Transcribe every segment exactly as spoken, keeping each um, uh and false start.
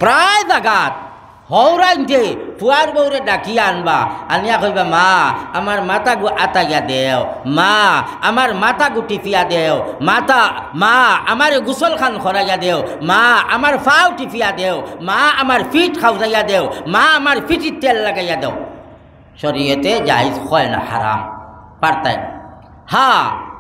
প্রায় জাগাত হউরাইন্তে ফুয়ার বউরে ডাকিয়া আনবা, আনিয়া কইবা, "মা, আমার মাথাগু আতাইয়া দেও, মা, আমার মাথাগু টিপিয়া দেও, মাথা, মা, আমার গোসল খান করাইয়া দেও, মা, আমার ফাও টিপিয়া দেও, মা, আমার ফিট খাওয়াইয়া দেও, মা, আমার ফিটির তেল লাগাইয়া দেও।" শরীয়তে জায়েজ হয় না, হারাম, পারতায় না। হ্যাঁ,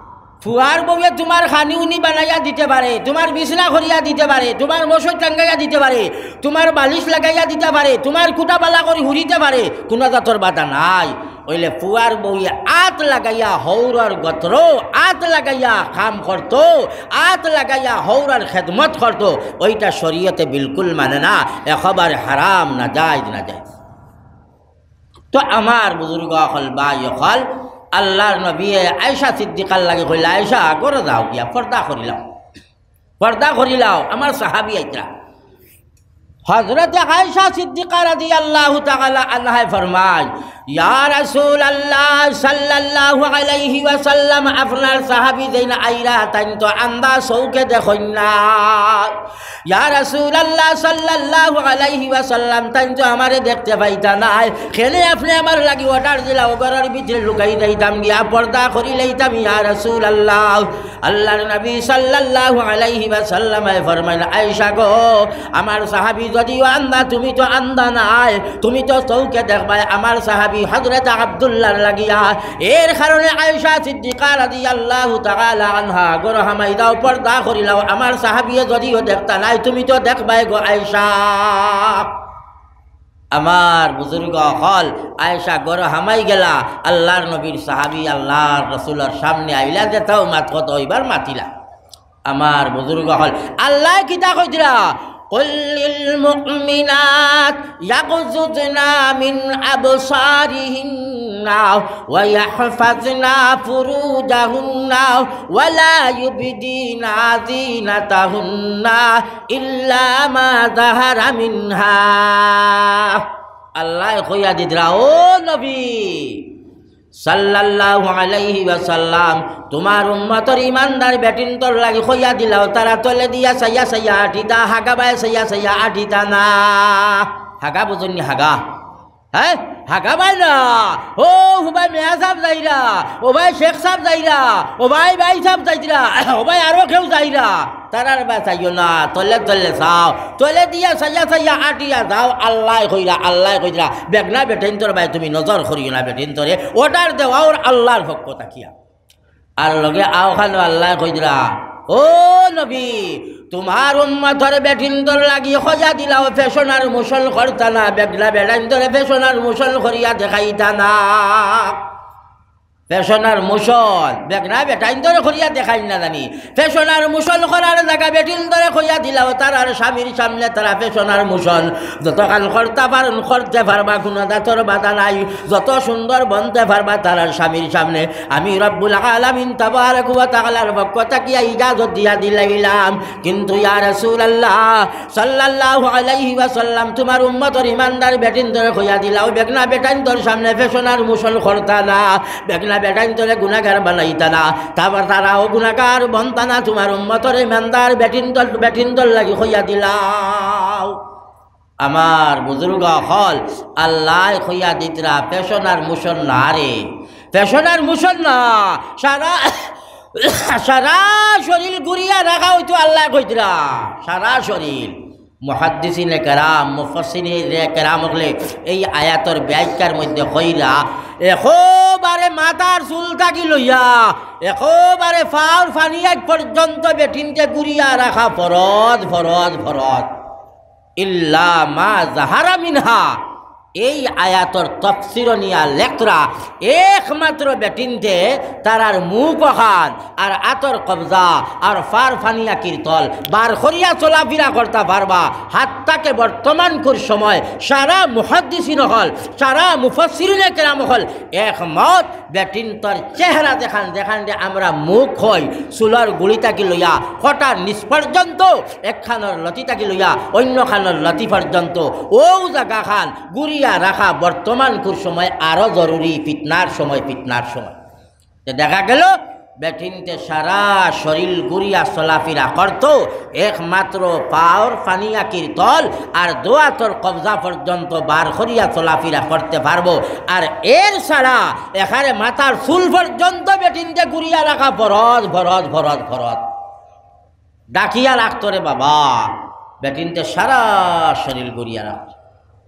ফুয়ার বউয়ে তুমার খানি উনি বানাইয়া দিতে পারে, তুমার বিছনা করিয়া দিতে পারে, তুমার মশক টাঙ্গাইয়া দিতে পারে, তুমার বালিশ লাগাইয়া দিতে পারে, তুমার কুটা বালা করি হুরিতে পারে, কুনু জাতর বাধা নাই। অইলে ফুয়ার বউয়ে আত লাগাইয়া হউরর গতরো আত লাগাইয়া কাম করতো, আত লাগাইয়া হউরর খেদমত করতো, ওইটা শরীয়তে বিলকুল মানে না, একেবারে হারাম, নাজায়েজ, নাজায়েজ। তো আমার বুজুর্গ অকল, ভাই অকল, আল্লার নবীয়ে আয়েশা সিদ্দিকার লাগি কইলা, "আয়েশা, ঘরো যাও গিয়া, পর্দা করিলাও, পর্দা করিলাও।" আমার সাহাবী আইতরা। হযরতে আয়েশা সিদ্দিকা রাদিয়াল্লাহু তাআলা আনহায় ফরমায়, "ইয়া রাসূলুল্লাহ সাল্লাল্লাহু আলাইহি ওয়াসাল্লাম, আপনার সাহাবী যেইন আইরা, তাইন তো আন্দা, চউখে দেখইন না।" ইয়া রাসূলুল্লাহ সাল্লাল্লাহু আলাইহি ওয়াসাল্লাম, তাইন তো আমারে দেখতে পাইতা নায়। কেনে আপনে আমার লাগি অর্ডার দিলা, ও ঘরর ভিতরে লুকাই যাইতাম গিয়া, পর্দা করি লইতাম, ইয়া রাসূলুল্লাহ। আল্লার নবী সাল্লাল্লাহু আলাইহি ওয়াসাল্লামে ফরমাইন, "আয়েশা গো, আমার সাহাবী যদিও আন্দা, তুমি তো আন্দা নায়, তুমি তো চউখে দেখবায়।" আমার সাহাবী হযরত আব্দুল্লাহর লাগিয়া এর কারণে আয়েশা সিদ্দিকা রাদিয়াল্লাহু তাআলা আনহা, "ঘরো হামাই যাও, পর্দা করিলাও, আমার সাহাবিয়ে যদিও দেখতা নায়, তুমি তো দেখবায় গো আয়েশা।" আমার বুজুর্গ অকল, আয়েশা ঘরো হামাই গেলা, আল্লার নবীর সাহাবী আল্লার রসুলর সামনে আইলা, যেতাও মাত কত অইবার মাতিলা। আমার বুজুর্গ অকল, আল্লায় কিতা কইতরা? "قل للمؤمنات يغضضن من أبصارهن ويحفظن فروجهن ولا يبدين زينتهن إلا ما ظهر منها।" আল্লায় কইয়া দিতরা, ও নবী, সাল্লাল্লাহু আলাইহি ওয়াসাল্লাম, তুমার উম্মতর ইমানদার বেটিন্তর লাগি কইয়া দিলাও, তারা তলে দিয়া চাইয়া চাইয়া আটিতা, হাগাবায় চাইয়া চাইয়া আটিতা না। হাগা বুজুননি, হাগা? হ্যাঁ, হাগাবায় না। ও হুবায় মেয়া সাব যাইরা, ও ভাই শেখ সাব যাইরা, ও ভাই ভাই সাব যাইরা, ও ভাই আরো কেউ যাইরা। তারার বায় চাইও না, তলে তলে চাও, তলে দিয়া চাইয়া চাইয়া আটিয়া যাও। আল্লায় কইরা, আল্লায় কইরা, বেগনা বেটিন্তর বায় তুমি নজর করিও না বেটিন্তরে, অর্ডার দেওয়াও আল্লার পক্ষ থাকিয়া। আর লগে আওখানো আল্লায় কইরা, ও নবী, তুমার উম্মতর বেটিন্তর লাগি কইয়া দিলাও, ফ্যাশন আর মোশন করতা না, বেগনা বেটাইন্তরে ফ্যাশন আর মোশন করিয়া দেখাইতা না। ফ্যাশন আর মোশন, বেগনা বেটাইন্তরে করিয়া দেখাইন না জানি। ফ্যাশন আর মোশন করার জাগা বেটিন্তরে কইয়া দিলাও, তারার স্বামীর সামনে তারা ফ্যাশন আর মোশন যতখান করতা পারইন, করতে পারবা, কুনু জাতর বাধা নাই। যত সুন্দর বনতে পারবা তারার স্বামীর সামনে, আমি রব্বুল আলামিন তাবারাক ওয়া তাআলার পক্ষ থাকিয়া ইজাজত দিয়া দিলাইলাম। কিন্তু ইয়া রাসূলুল্লাহ, সাল্লাল্লাহু আলাইহি ওয়াসাল্লাম, তুমার উম্মতর ইমানদার বেটিন্তরে কইয়া দিলাও, বেগনা বেটাইন্তর সামনে ফ্যাশন আর মোশন করতা না, বেগনা বেটাইন্তরে গুনাগার বানাইতা না, তারপর তারাও গুনাগার বনতা না, তুমার উম্মতর ইমানদার বেটিন্তর, বেটিন্তর লাগি কইয়া দিলাও। আমার বুজুর্গ অকল, আল্লায় কইয়া দিতরা, ফ্যাশন আর মোশন না রে, ফ্যাশন আর মোশন না, সারা সারা শরীল গুরিয়া রাখা অইতো আল্লায় কইতরা, সারা শরীল। মুহাদ্দিসিনে কেরাম, মুফাসসিরিনে কেরাম অকলে এই আয়াতর ব্যাখ্যার মধ্যে কইরা, একেবারে মাথার চুল থাকি লইয়া একেবারে পাওর ফানি আগ পর্যন্ত বেটিন্তে গুরিয়া রাখা ফরজ, ফরজ, ফরজ। ইল্লা মা জাহারা মিনহা, এই আয়াতর তফসির নিয়া লেখরা একমাত্র বেটিন্তে তারার মুখ অখান আর আতর কবজা আর পাওর ফানি আকির তল বার করিয়া চলাফিরা করতা পারবা। হাত্তাকে বর্তমানকুর সময় সারা মুহাদ্দিসিন অকল, সারা মুফাসসিরিনে কেরাম অকল একমত বেটিন্তর চেহারা যেখান, যেখানরে আমরা মুখ কই, চুলর গুড়ি থাকি লইয়া কটার নিচ পর্যন্ত, একখানর লতি থাকি লইয়া অইন্যখানর লতি পর্যন্ত, অউ জাগাখান গুরিয়া রাখা বর্তমানকুর সময় আরো জরুরি, ফিতনার সময়, ফিতনার সময়। তে দেখা গেল বেটিন্তে সারা শরীল ঘুরিয়া চলাফিরা করতো, একমাত্র পাওর ফানি আকির তল আর দোয়াতর কবজা পর্যন্ত বার করিয়া চলাফিরা করতে পারবো। আর এর ছাড়া এখানে মাথার চুল পর্যন্ত বেটিন্তে ঘুরিয়া রাখা ফরজ, ফরজ, ফরজ, ফরজ। ডাকিয়া রাখতো রে বাবা, বেটিন্তে সারা শরীল ঘুরিয়া রাখতো।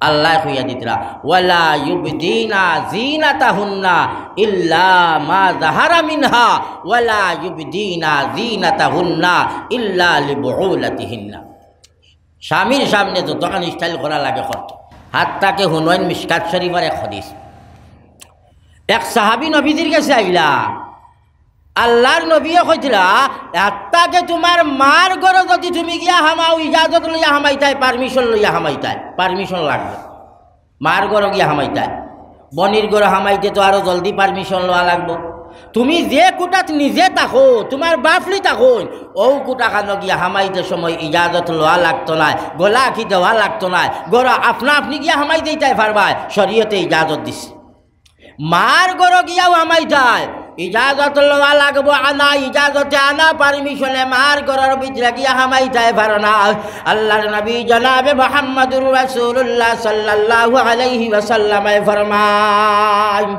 আল্লায় কইয়া দিতরা, "ওয়ালা ইউবদিনা জিনাতাহুন্না ইল্লা মা যাহারা মিনহা, ওয়ালা ইউবদিনা জিনাতাহুন্না ইল্লা লিবুউলাতিহিন্না।" স্বামীর সামনে যতখান style করা লাগে করতো। হাত্তাকে হুনইন মিশকাত শরীফর এক হাদিস। এক সাহাবী নবীজির গেছে আইলা, আল্লার নবীয়ে কইতরা, "হাত্তাকে তুমার মার ঘরো যুদি তুমি গিয়া হামাও, ইজাজত লইয়া হামাইতায়, permission লইয়া হামাইতায়, permission লাগবো। মার ঘরো গিয়া হামাইতায়, বইনর ঘরো হামাইতে তো আরো জলদি permission লওয়া লাগবো। তুমি যে কুটাত নিজে থাকো, তুমার বাফলি থাকইন, অউ কুটাখানো গিয়া হামাইতে সময় ইজাজত লওয়া লাগতো নায়, গলা কি দেওয়া লাগতো নায়, ঘরো আপনা আপনি গিয়া হামাই দিতায় পারবায়, শরীয়তে ইজাজত দিছে।" মার ঘরো গিয়াও হামাইতায়, ইজাজত লওয়া লাগবো, আনা, ইজাজতে আনা, permission-এ মার ঘরর ভিতরে গিয়া হামাইতায় পারো না। আল্লার নবী জনাবে মুহাম্মাদুর রাসূলুল্লাহ সাল্লাল্লাহু আলাইহি ওয়াসাল্লামে ফরমাইন,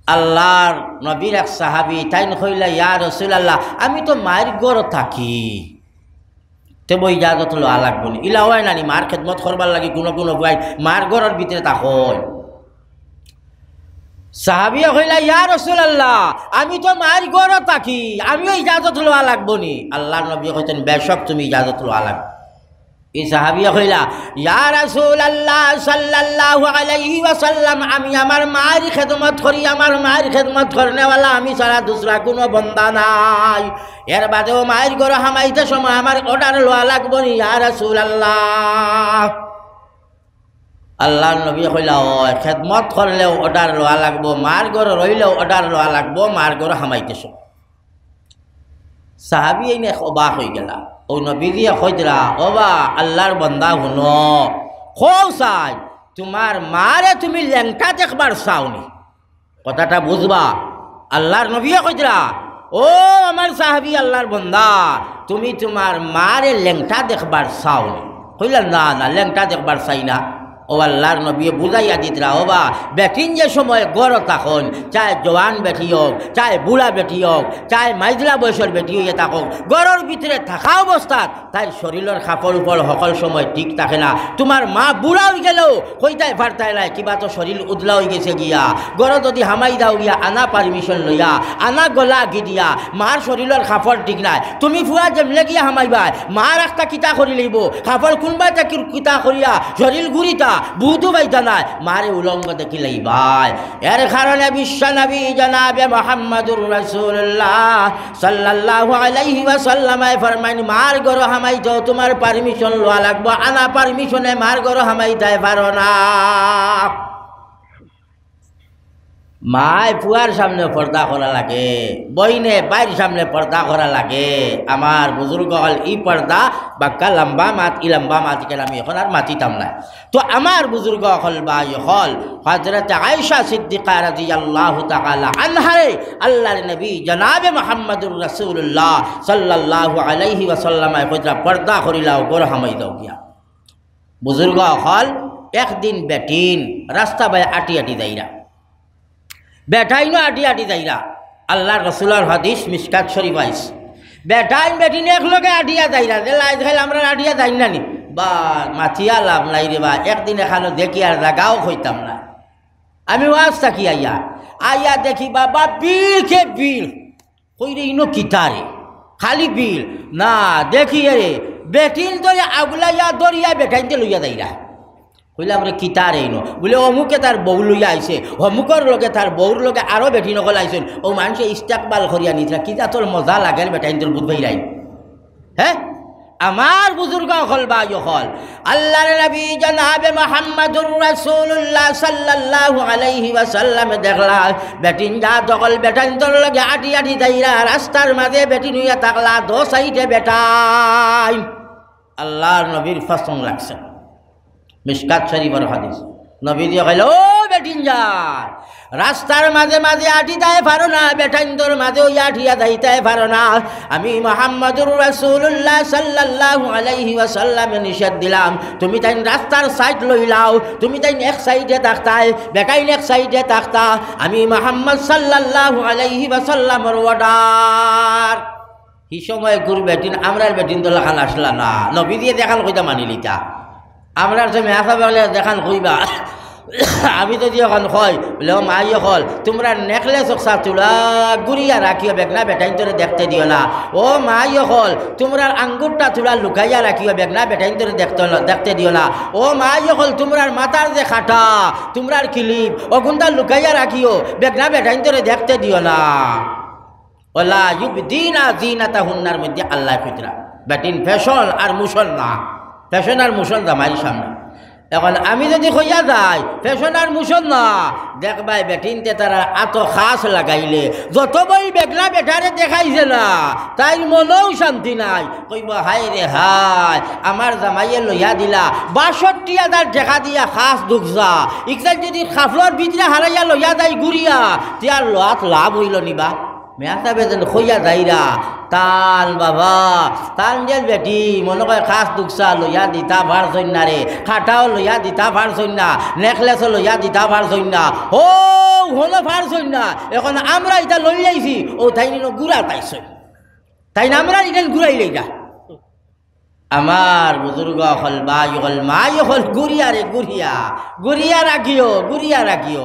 আল্লার নবীর এক সাহাবী তাইন কইলা, "ইয়া রাসূলুল্লাহ, আমি তো মার ঘরো থাকি।" তে বউ ইজাজত লওয়া লাগবো নি? ইলা অয় না নি, মার খেদমত করবার লাগি কুনু কুনু বউয়ে মার ঘরর ভিতরে থাকইন। সাহাবিয়ে কইলা, "ইয়া রাসূলুল্লাহ, আমি তো মার ঘরো থাকি, আমিও ইজাজত লওয়া লাগবো নি?" আল্লার নবী কইছইন, "বেশক তুমি ইজাজত লওয়া লাগবো।" ই সাহাবিয়ে কইলা, "ইয়া রাসূলুল্লাহ সাল্লাল্লাহু আলাইহি ওয়াসাল্লাম, আমি আমার মার খেদমত করি, আমার মার খেদমত করনেওয়ালা আমি ছাড়া দুসরা কুনু বন্দা নাই।" এর বাদেও মার ঘরো হামাইতে সময় আমার order লওয়া লাগবো নি, ইয়া রাসূলুল্লাহ? আল্লার নবী কইলা, "অয়, খেদমত করলেও order লওয়া লাগবো, মার ঘরো রইলেও order লওয়া লাগবো, মার ঘরো হামাইতে সময়।" সাহাবী এইন এক অবাক অইগেলা। অউ নবীজিয়ে কইতরা, "ও বা আল্লার বন্দা, হুনো, কও চাই, তুমার মারে তুমি লেংটা দেখবার চাও নি?" কথাটা বুঝবা। আল্লার নবীয়ে কইতরা, "ও আমার সাহাবী, আল্লার বন্দা, তুমি তুমার মারে লেংটা দেখবার চাও নি?" কইলা, "না, না, লেংটা দেখবার চাই না।" অউ আল্লার নবীয়ে বুঝাইয়া দিতরা, "ও বা, বেটিন যে সময় ঘরো থাকইন, চায় জোয়ান বেটি অউক, চায় বুড়া বেটি অউক, চায় মাইজলা বয়সর বেটি অইয়া থাকউক, ঘরর ভিতরে থাকা অবস্থাত তাইর শরীলর কাপড় উপড় হকল সময় ঠিক থাকে না। তুমার মা বুড়া অইগেলেও কইতায় পারতায় নায়, কিবা তো শরীল উদলা অইগেছে গিয়া। ঘরো যুদি হামাই যাও গিয়া, আনা permission লইয়া, আনা গলা আগি দিয়া, মার শরীলর কাপড় ঠিক নায়। তুমি পুয়া যেমনে গিয়া হামাইবায়, মার আখতা কিতা করি লইবো, কাপড় কুনবায় তা কি-, কিতা করিয়া, শরীল ঘুরিতা, বুধু পাইতা নায়, মারে উলঙ্গ দেখি লইবায়।" এর কারণে বিশ্ব নবী জনাবে মুহাম্মাদুর রাসূলুল্লাহ সাল্লাল্লাহু আলাইহি ওয়াসাল্লামে ফরমাইন, "মার ঘরো হামাইতেও তুমার permission লওয়া লাগবো, আনা permission-এ মার ঘরো হামাইতায় পারো না।" মায় পুয়ার সামনে পর্দা করা লাগে, বইনে ভাইর সামনে পর্দা করা লাগে। আমার বুজুর্গ অকল, ই পর্দা বাক্কা লম্বা মাত, ই লম্বা মাত ইখান আমি অখন আর মাতিতাম না। তো আমার বুজুর্গ অকল, ভাই অকল, হযরত আয়েশা সিদ্দিকা রাদিয়াল্লাহু তাআলা আনহারে আল্লার নবী জনাবে মুহাম্মাদুর রাসূলুল্লাহ সাল্লাল্লাহু আলাইহি ওয়াসাল্লামে কইতরা, "পর্দা করিলাও, ঘরো হামাই যাও গিয়া।" বুজুর্গ অকল, একদিন বেটিন রাস্তা বায় আটি আটি যাইরা, বেটাইনও আটি আটি যাইরা। আল্লার রসুলর হাদিস মিশকাত শরীফো আইছে, বেটাইন বেটিন একলগে আটিয়া যাইরা, যে লাইজ খাইল আমরা আটিয়া যাই না নি? বা, মাতিয়া লাভ নাই রে বা, একদিন এখানো দেখি আর জাগাও কইতাম না। আমি ওয়াজ থাকি আইয়া, আইয়া দেখি বাবা ভিড় কে ভিড়। কই রে, ইনো কিতা রে? খালি ভিড়। না, দেখি এরে, বেটিন ধরে আগুলাইয়া ধরিয়া বেটাইনতে লইয়া যাইরা। কইলাম, "রে, কিতা রে ইনো?" বুলে, "অমুকে তার বউ লইয়া আইছে, অমুকর লগে তার বউর লগে আরো বেটিন অকল আইছইন, অউ মানষে ইস্তেকবাল করিয়া নিতরা, কি জাতর মজা লাগের বেটাইনতর বুঝ ভাইরাই।" হে, আমার বুজুর্গ অকল, ভাই অকল, আল্লার নবী জনাবে মুহাম্মাদুর রাসূলুল্লাহ সাল্লাল্লাহু আলাইহি ওয়াসাল্লামে দেখলা, বেটিন জাত অকল বেটাইনতর লগে আটি আটি যাইরা, রাস্তার মাঝে বেটিন অইয়া থাকলা, দো সাইডে বেটাইন। আল্লার নবীর পছন্দ লাগছে না। মিশকাত শরীফর হাদিস। নবীজিয়ে কইলা, "ও বেটিন জাত, রাস্তার মাঝে মাঝে আটিতায় পারো না, বেটাইন্তর মাঝে অইয়া আটিয়া যাইতায় পারো না। আমি মুহাম্মাদুর রাসূলুল্লাহ সাল্লাল্লাহু আলাইহি ওয়াসাল্লামে নিষেধ দিলাম, তুমি তাইন রাস্তার সাইড লইলাও, তুমি তাইন এক সাইডে থাকতায়, বেটাইন এক সাইডে থাকতা। আমি মুহাম্মদ সাল্লাল্লাহু আলাইহি ওয়াসাল্লামর অর্ডার। হি সময় গুর বেটিন, আমরার বেটিন্তর লাখান আছলা না, নবীজিয়ে যেখান কইতা মানিলিতা। আমরার তো মেয়াসা বেগলে যেখান কইবা, আমি যদি অখন কই, বলে, "ও মাই অকল, তুমরার নেকলেস অকসা তুলা গুরিয়া রাখিও, বেগনা বেটাইন্তরে দেখতে দিও না। ও মাই অকল, তুমরার আঙ্গুরটা তুলা লুকাইয়া রাখিও, বেগনা বেটাইন্তরে দেখতে ন-, দেখতে দিও না। ও মাই অকল, তুমরার মাথার যে খাটা, তুমরার কিলিপ, অগুনতা লুকাইয়া রাখিও, বেগনা বেটাইন্তরে দেখতে দিও না।" ওয়ালা ইউবদিনা জিনাতাহুন্নার মধ্যে আল্লায় কইতরা, বেটিন ফ্যাশন আর মুশন না, ফ্যাশন আর মুশন জামাইর সামনে। অখন আমি যদি কইয়া যাই, ফ্যাশন আর মুশন না, দেখবায় বেটিন্তে তারার আতো খাস লাগাইলে, যত বই বেগনা বেটারে দেখাইছে না, তাইর মনেও শান্তি নাই। কইবো, "হায় রে হায়, আমার জামাইয়ে লইয়া দিলা বাষট্টি হাজার টেকা দিয়া খাস দুকসা, ইকসান যদি খাফলর ভিতরে হারাইয়া লইয়া যাই গুরিয়া, তে আর লওয়াত লাভ অইলো নি বা?" মেয়াসাবে যেন কইয়া যাইরা, তান বাবা, তান যে বেটি, মনো কয় খাস দুকসা লইয়া দিতা পারছইন না রে, খাটাও লইয়া দিতা পারছইন না, নেকলেসও লইয়া দিতা পারছইন না। ও, হনো পারছইন না, অখন আমরা ইতা লইলাইছি, ও তাইন ইনো গুরা তাইছইন। তাইন আমরার ইখান গুরাইলাইরা। আমার বুজুর্গ অকল, ভাই অকল, মাই অকল, গুরিয়া রে গুরিয়া, গুরিয়া রাখিও, গুরিয়া রাখিও।